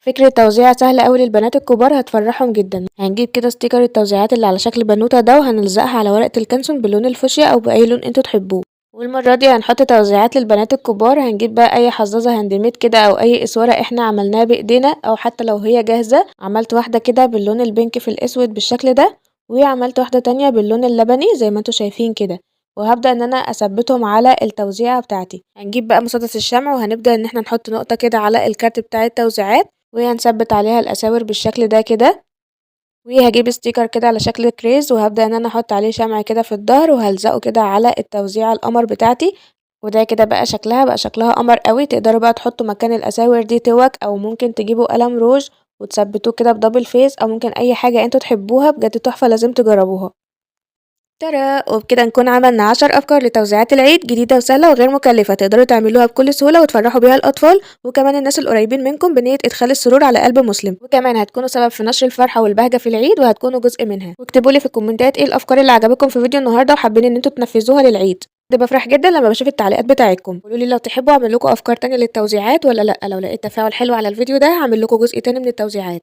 فكرة توزيع سهلة أوي للبنات الكبار هتفرحهم جدا. هنجيب كده sticker التوزيعات اللي على شكل بنوتة ده وهنلزقها على ورقة الكانسون باللون الفوشيا أو بأي لون انتوا تحبوه. والمرة دي هنحط توزيعات للبنات الكبار. هنجيب بقى اي حظاظة hand made كده او اي اسورة احنا عملناها بايدينا او حتى لو هي جاهزة. عملت واحدة كده باللون ال pink في الاسود بالشكل ده، وعملت واحدة تانية باللون اللبني زي ما انتوا شايفين كده، وهبدأ ان انا اثبتهم على التوزيعة بتاعتي. هنجيب بقى مسدس الشمع وهنبدأ ان احنا نحط نقطة كده على الكارت بتاع التوزيعات، وهنثبت عليها الاساور بالشكل ده كده. وهجيب sticker كده على شكل كريز وهبدأ ان انا احط عليه شمع كده في الظهر وهلزقه كده على التوزيعة القمر بتاعتي. وده كده بقى شكلها، بقى شكلها قمر قوي. تقدروا بقى تحطوا مكان الاساور دي توك، او ممكن تجيبوا قلم روج وتثبتوه كده ب double face، او ممكن اي حاجة انتوا تحبوها. بجد تحفة، لازم تجربوها. ترى وبكده نكون عملنا 10 افكار لتوزيعات العيد جديدة وسهلة وغير مكلفة، تقدروا تعملوها بكل سهولة وتفرحوا بيها الاطفال وكمان الناس القريبين منكم بنية ادخال السرور على قلب مسلم، وكمان هتكونوا سبب في نشر الفرحة والبهجة في العيد وهتكونوا جزء منها. واكتبوا لي في الكومنتات ايه الافكار اللي عجبتكم في فيديو النهارده وحابين ان انتوا تنفذوها للعيد. ده بفرح جدا لما بشوف التعليقات بتاعتكم. قولوا لي لو تحبوا اعمل لكم افكار تانية للتوزيعات ولا لا. لو لقيت تفاعل حلو على الفيديو ده هعمل لكم جزء تاني من التوزيعات.